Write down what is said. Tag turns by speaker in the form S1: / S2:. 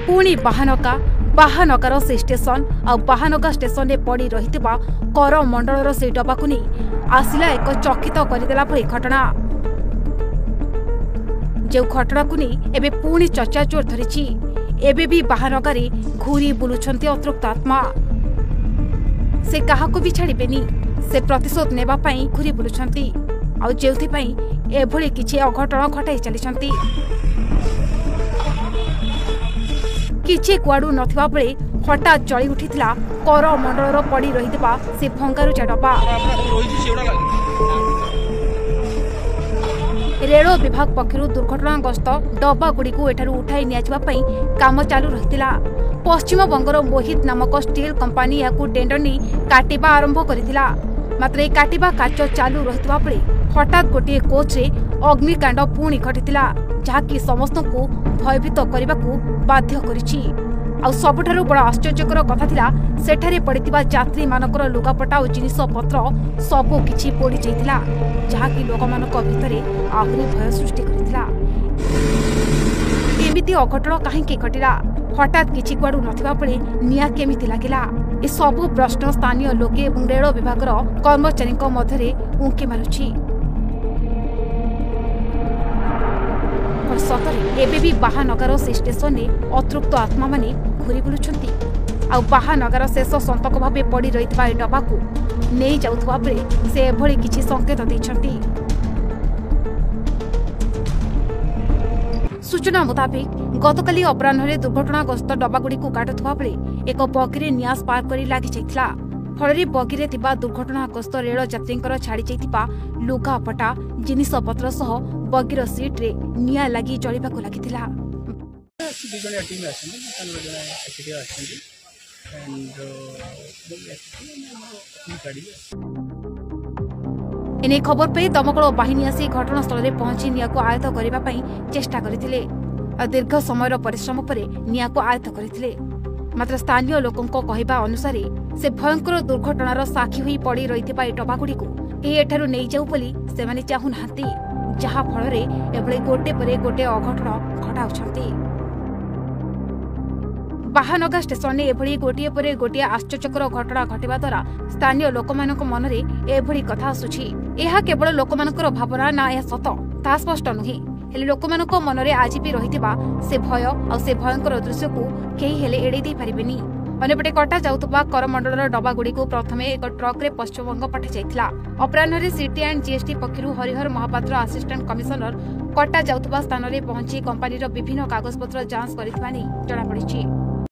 S1: ପୁଣି ବାହାନଗାର ସେ ଷ୍ଟେସନ ଆଉ ବାହାନଗା ଷ୍ଟେସନରେ ପଡ଼ି ରହିଥିବା କରମଣ୍ଡଳର ସେ ଡବାକୁ ନେଇ ଆସିଲା ଏକ ଚକିତ କରିଦେଲା ଭଳି ଘଟଣା, ଯେଉଁ ଘଟଣାକୁ ନେଇ ଏବେ ପୁଣି ଚର୍ଚ୍ଚା ଜୋର ଧରିଛି। ଏବେ ବି ବାହାନଗାରେ ଘୁରି ବୁଲୁଛନ୍ତି ଅତୃପ୍ତ ଆତ୍ମା। ସେ କାହାକୁ ବି ଛାଡ଼ିବେନି, ସେ ପ୍ରତିଶୋଧ ନେବା ପାଇଁ ଘୁରି ବୁଲୁଛନ୍ତି, ଆଉ ଯେଉଁଥିପାଇଁ ଏଭଳି କିଛି ଅଘଟଣ ଘଟାଇ ଚାଲିଛନ୍ତି। କିଛି କୁଆଡୁ ନଥିବା ବେଳେ ହଠାତ୍ ଜଳି ଉଠିଥିଲା କରମଣ୍ଡଳର ପଡ଼ି ରହିଥିବା ସେ ଭଙ୍ଗାରୁଜା ଡବା। ରେଳ ବିଭାଗ ପକ୍ଷରୁ ଦୁର୍ଘଟଣାଗ୍ରସ୍ତ ଡବାଗୁଡ଼ିକୁ ଏଠାରୁ ଉଠାଇ ନିଆଯିବା ପାଇଁ କାମ ଚାଲୁ ରହିଥିଲା। ପଶ୍ଚିମବଙ୍ଗର ମୋହିତ ନାମକ ଷ୍ଟିଲ୍ କମ୍ପାନୀ ଏହାକୁ ଟେଣ୍ଡର ନେଇ କାଟିବା ଆରମ୍ଭ କରିଥିଲା। ମାତ୍ର ଏହି କାଟିବା କାର୍ଯ୍ୟ ଚାଲୁ ରହିଥିବା ବେଳେ ହଠାତ୍ ଗୋଟିଏ କୋଚ୍ରେ ଅଗ୍ନିକାଣ୍ଡ ପୁଣି ଘଟିଥିଲା, ଯାହାକି ସମସ୍ତଙ୍କୁ ଭୟଭୀତ କରିବାକୁ ବାଧ୍ୟ କରିଛି। ଆଉ ସବୁଠାରୁ ବଡ଼ ଆଶ୍ଚର୍ଯ୍ୟକର କଥା ଥିଲା, ସେଠାରେ ପଡ଼ିଥିବା ଯାତ୍ରୀମାନଙ୍କର ଲୁଗାପଟା ଓ ଜିନିଷପତ୍ର ସବୁ କିଛି ପୋଡ଼ିଯାଇଥିଲା, ଯାହାକି ଲୋକମାନଙ୍କ ଭିତରେ ଆହୁରି ଭୟ ସୃଷ୍ଟି କରିଥିଲା। ଏମିତି ଅଘଟଣ କାହିଁକି ଘଟିଲା? ହଠାତ୍ କିଛି କୁଆଡୁ ନଥିବା ବେଳେ ନିଆଁ କେମିତି ଲାଗିଲା? ଏସବୁ ପ୍ରଶ୍ନ ସ୍ଥାନୀୟ ଲୋକେ ଏବଂ ରେଳ ବିଭାଗର କର୍ମଚାରୀଙ୍କ ମଧ୍ୟରେ ଉଙ୍କି ମାରୁଛି। ସତରେ ଏବେ ବି ବାହାନଗାର ସେ ଷ୍ଟେସନରେ ଅତୃପ୍ତ ଆତ୍ମାମାନେ ଘୁରି ବୁଲୁଛନ୍ତି, ଆଉ ବାହାନଗାର ଶେଷ ସନ୍ତକ ଭାବେ ପଡ଼ି ରହିଥିବା ଏ ଡବାକୁ ନେଇଯାଉଥିବା ବେଳେ ସେ ଏଭଳି କିଛି ସଂକେତ ଦେଇଛନ୍ତି। ସୂଚନା ମୁତାବିକ, ଗତକାଲି ଅପରାହ୍ନରେ ଦୁର୍ଘଟଣାଗ୍ରସ୍ତ ଡବାଗୁଡ଼ିକୁ କାଟୁଥିବା ବେଳେ ଏକ ବଗିରେ ନିଆଁ ସ୍ପାର୍କ କରି ଲାଗିଯାଇଥିଲା। ଫଳରେ ବଗିରେ ଥିବା ଦୁର୍ଘଟଣାଗ୍ରସ୍ତ ରେଳ ଯାତ୍ରୀଙ୍କର ଛାଡ଼ିଯାଇଥିବା ଲୁଗାପଟା, ଜିନିଷପତ୍ର ସହ ବଗିର ସିଟ୍ରେ ନିଆଁ ଲାଗି ଜଳିବାକୁ ଲାଗିଥିଲା।
S2: ଦୁଇ ଜଣିଆ ଟିମ୍ ଆସିଛନ୍ତି, ତାଙ୍କର ଜଣେ ଏଚ୍ ଆସିଛନ୍ତି ଆଣ୍ଡ ଗାଡ଼ି।
S1: ଏନେଇ ଖବର ପାଇ ଦମକଳ ବାହିନୀ ଆସି ଘଟଣାସ୍ଥଳରେ ପହଞ୍ଚି ନିଆଁକୁ ଆୟତ୍ତ କରିବା ପାଇଁ ଚେଷ୍ଟା କରିଥିଲେ, ଆଉ ଦୀର୍ଘ ସମୟର ପରିଶ୍ରମ ପରେ ନିଆଁକୁ ଆୟତ୍ତ କରିଥିଲେ। ମାତ୍ର ସ୍ଥାନୀୟ ଲୋକଙ୍କ କହିବା ଅନୁସାରେ, ସେ ଭୟଙ୍କର ଦୁର୍ଘଟଣାର ସାକ୍ଷୀ ହୋଇ ପଡ଼ି ରହିଥିବା ଏହି ଡବାଗୁଡ଼ିକୁ କେହି ଏଠାରୁ ନେଇଯାଉ ବୋଲି ସେମାନେ ଚାହୁଁନାହାନ୍ତି, ଯାହାଫଳରେ ଏଭଳି ଗୋଟେ ପରେ ଗୋଟେ ଅଘଟଣ ଘଟାଉଛନ୍ତି। ବାହାନଗା ଷ୍ଟେସନରେ ଏଭଳି ଗୋଟିଏ ପରେ ଗୋଟିଏ ଆଶ୍ଚର୍ଯ୍ୟକର ଘଟଣା ଘଟିବା ଦ୍ୱାରା ସ୍ଥାନୀୟ ଲୋକମାନଙ୍କ ମନରେ ଏଭଳି କଥା ଆସୁଛି। ଏହା କେବଳ ଲୋକମାନଙ୍କର ଭାବନା ନା ଏହା ସତ, ତାହା ସ୍ପଷ୍ଟ ନୁହେଁ। ହେଲେ ଲୋକମାନଙ୍କ ମନରେ ଆଜି ବି ରହିଥିବା ସେ ଭୟ ଆଉ ସେ ଭୟଙ୍କର ଦୃଶ୍ୟକୁ କେହି ହେଲେ ଏଡ଼େଇ ଦେଇପାରିବେନି। ଅନ୍ୟପଟେ କଟା ଯାଉଥିବା କରମଣ୍ଡଳର ଡବାଗୁଡ଼ିକୁ ପ୍ରଥମେ ଏକ ଟ୍ରକ୍ରେ ପଶ୍ଚିମବଙ୍ଗ ପଠାଯାଇଥିଲା। ଅପରାହ୍ନରେ ସିଟି ଆଣ୍ଡ ଜିଏସ୍ଟି ପକ୍ଷରୁ ହରିହର ମହାପାତ୍ର ଆସିଷ୍ଟାଣ୍ଟ କମିଶନର କଟା ଯାଉଥିବା ସ୍ଥାନରେ ପହଞ୍ଚି କମ୍ପାନୀର ବିଭିନ୍ନ କାଗଜପତ୍ର ଯାଞ୍ଚ କରିଥିବା ନେଇ ଜଣାପଡ଼ିଛି।